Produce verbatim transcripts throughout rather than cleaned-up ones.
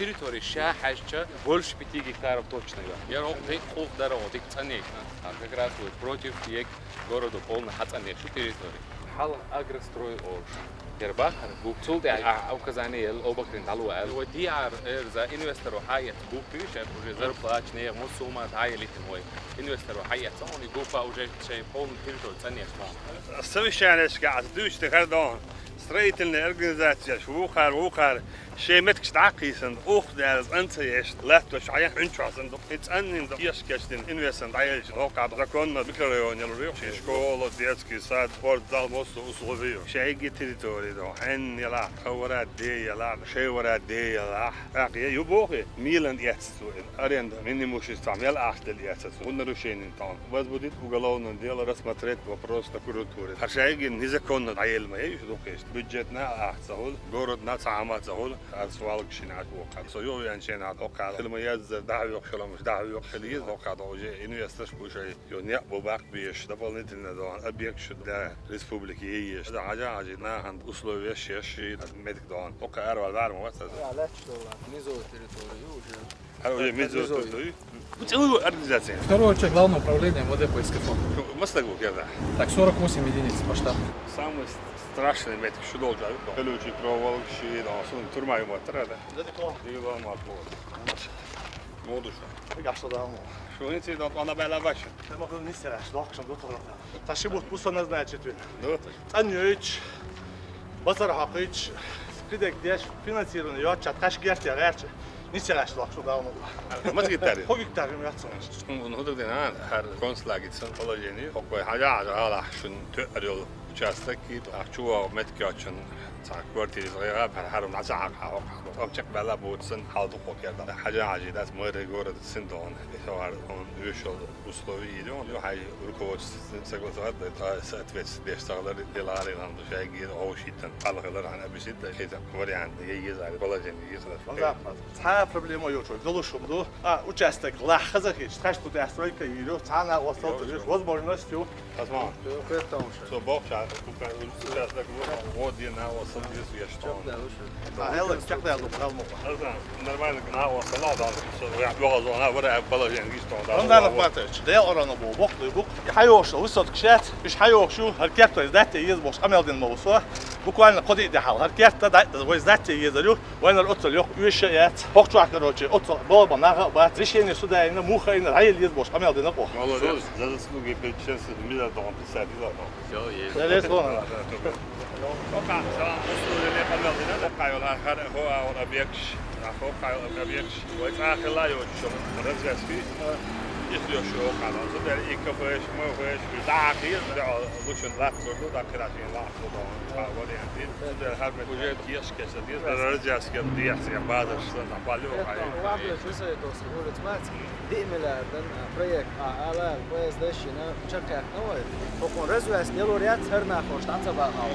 Территория ша хьаьжча больше пяти гектаров точно ю. Яра хӀокху декъа къулх дара, хӀокху дика цӀанъеш. А как раз вот против ек городу полный хьацӀанъеш ю территория. Хьалха Агрострой олуш. Яра бахара, гуп цул тӀаьхьа а указание елла, обакрин дӀало аьлла. Вай дехьара эрза инвесторо хьаэцна гуп ю, шаьш уже зарплаташ нехан муссо а ма дӀаелийтина вай. Инвесторо хьаэцна, хьуна и гупа уже шайн полный территория цӀанъеш ма. Совещанешка аса дуьйцу тӀе хӀара дохьа. Строительная организацияш вукхара, вукхара, шайн меттигаш дӀакхийсина, ух дара, цӀан ца еш, латтош хьан хьуьнчохь санна ду. И цӀаннин ду, кеш-кеш дина, инвестан дӀаелча, хӀокху Ӏабдулла законно микрорайон яла ю, ши школа, детский сад, спортзал, массо а условия ю. Шайги территория ду, хьенна ялахь, тхан вара де ялахь, шай вара де ялахь. ТӀаккха я ю боху, милан эц цо, аренда, мин имущество мел ахча дала эц цо, хӀун нарушение тхьовна. Возбудить уголовное дело, рассмотреть вопрос прокуратуре. Хьан шайги незаконно дӀаелла ма яй, уьш дукхешта. Бюджетна а ахча ца хуьлу, городна а цхьа хӀума ца хуьлу, аса валга шина Ӏаш вокху. Со юхавеанчийн хьан доккха хила ма яззара, дӀахьоьхуш хила муш, дӀахьоьхуш хила еза, доккха ду уже инвесторш бу шай. Ю некъ бу бакъ беш, дополнительно дохьа объекташ для республики еш. Да хьажа, хьажа, нахана условия шеш, ши метк дохьа. Доккха аравала ваьрма вац аса. Я, лаьтташ долу, низовая территория ю уже. ХӀара уже мезо туй. Организация. Второй человек Главного управления МВД по СКФО. Маса стаг ву керда? Так, сорок восемь единиц по штату. Самый страшный метк шу долча. Колючий проволока ши, да, сун турма ю маттара, да? Да, да, то. Дила мат вот. Модуш. Гаш то да, мо. Шу инци да, она бела баш. Тема кыл не сера, что к чему то. Та ши бут пусть она значит. Да. Цанёч. Базар хьакхуьйтуш, кхидерг деш, финансирование йоцча, тхаьш герти гӀерташ, нисехьаш лохуш ду давно. Ма гиттари? Хо гектар юм яц сон. Ну, ну, так да, хӀара концлагерь сан положение. Хоккой хьажа, хьажа, хьалахь шун тоьар йолу участок кийта, а чу вогӀу метка йоцчун цхьа квартира гӀайгӀа, хӀара хьарам дӀа ца хьакха, хьо хьакха. Ам чекхбаьлла бу сан хьал дукхо керда. Хьажа, хьажи дац мэрия города син догӀун. Эхьо хӀара он вешал. Условия йийр ю, ю хьайн руководство согласовать дай, та соответствие деш ца хилар, дела гӀалин хӀама ду, шайга йийр, овшийтан, пала хилар, хьан объяснить дай, хеза вариант, я еза, положение еза. Цхьа проблема йоцуш, галуш хӀума ду. А, участок лахь хаза хеташ, тхаьш бу тӀехь стройка йийр ю, цхьана осталта веш, возможность ю. Осман. Со бохча, участок лу, вот дина, осал дис, я что. А, хӀелла чекхдаьлла ду, хӀелла ма бу. Аса, нормально, на, осал, да, со, я бога зона, вара, положение, гиштон, да. Рамзан Ахматович, Дела орана бу, боху, бу. Хьайохуш, высотка шац, уьш хьайохуш ю, хӀара кертой сдать е еза бохуш, къамел дина ма ву со. Буквально кхо-диъ де хьал, хӀара керта, да, вай сдать е езар ю, вайнара оццул йоккха оьшуш а яц. ХӀокху чохь, короче, оццул бала бан нах а бац, решение суда а йина, муха а йина, хьайилла еза бохуш, къамел дина кхо. Молодец. За заслуги перед членством в миллиард дохьун писать дила. Всё, есть. Залез вон. Пока, салам, условия не понятно, да? Пока, вала, хар, хо, а, вала, объектш. А, хо, а, вала, объектш. Вай, а, хила, ё, чё, развязки. Их, ё, шо, а, ну, да, и кафеш, мафеш, да, и, да, лучше лак, да, да, кираши, лак, да, а, вариант. Да, хар, уже, кеш, кеш, да, развязки, да, я, база, что, на, полю, а, Ладно, что с этой, с улиц Мацкий? Диъ миллиардан, а, проект, а, ала, поезд дашина, чакхяхна вай. Хокон развязка ялор яц, хӀара нахош дӀа ца бахьа.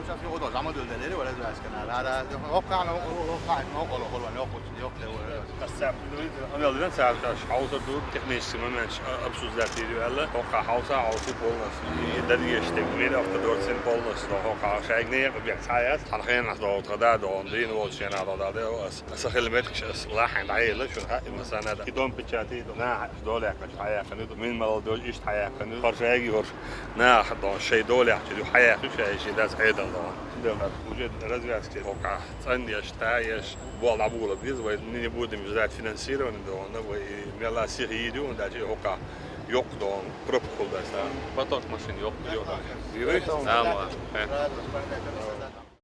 Сейчас его тоже, а мы дуль делери, развязка, на, на, на, ну, ну, ну, ну, ну, ну, ну, ну, ну, ну, Касса предварительно анализан царкаш хьовсар ду, технический момент, а, обсуждать йийр ю аьлла, хӀокху хьовса, хьовсу полностью. И дерригаш тӀе мин автодор цин полностью, хӀокху шайга некъа бех цхьа яц, хьан хенахь догӀу тха да, догӀун дийна волчу шена догӀу да, ас, аса хила меткаш, ас лахьан дӀаелла, шуна хаьа, и масана да. И дом печати, и дом нахьа, долехь кхачу хьаяьккхина ду, мин мала дожу иштта хьаяьккхина ду, хӀорш айги хӀорш, наха догӀун, шай долехь чу ду, хьаяьккхина ду, шай ши дац Ӏедал догӀун. Уже развязка хӀокху. ЦӀанъеш, таеш, болх дӀабула беза, вай не будем ждать финансирования, да, вай мелла сиха йийр ю, хӀунда аьлча хӀокху йоккха, да, пробка хӀуллац. Поток машин йоккха ю. Йийр ю? Да, ма.